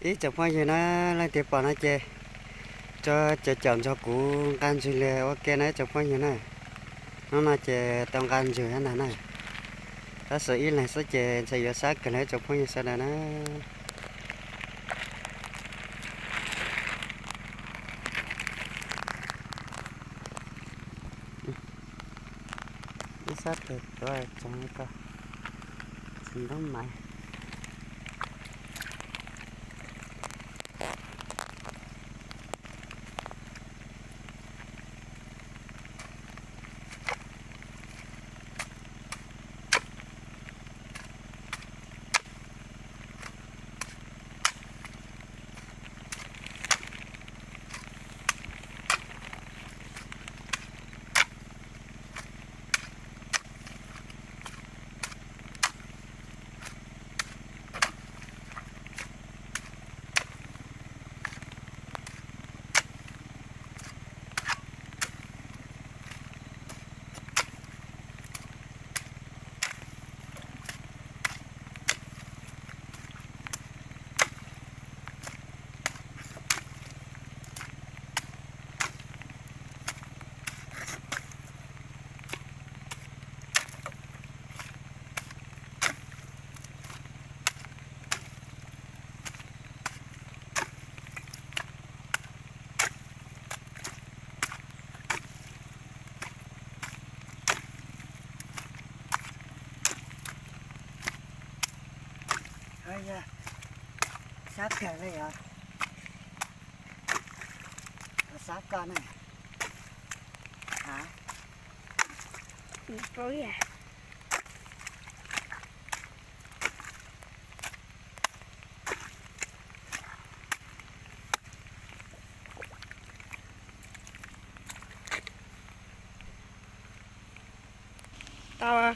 Ib tsoom phooj ywg na, leej twg pom no ces tso caum caum nrog kuv nqa ntswg li ua ke na ib tsoom phooj ywg na. Hnub no ces tau nqa ntswg nyob ntag na. Tab sis ib leeg xwb ces ntshe yuav sab kawg li ib tsoom phooj ywg sawv daws na. Ib sab tes tuav tsoov ko, tsis nrub mais. Sab kawg li os. Sab koj ne. Tau.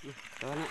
Tod na.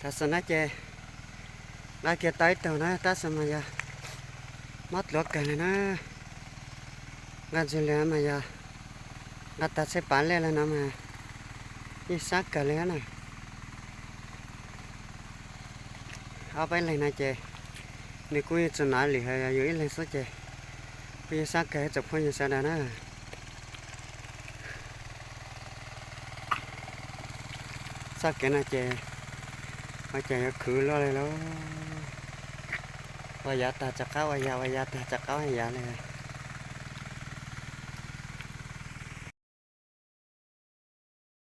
Tam sim no ces nqa kiag tau ib tug na, tab sis mas yog mob dluav kawg li na. Nqa ntxwg li mas yog nqa tag txhais pas lej li no mas yeej sab kawg li na. Ob peb leeg no ces nws kuj yeej tsis hnav li, yog yus ib leeg xwb ces kuj yeej sab kawg tsoom phooj ywg sawv daws na. Txoj kev no ces ua cas yuav khwv luaj li lauj. Ua yav tag rov qab ua yav, ua yav tag rov qab ua yav li.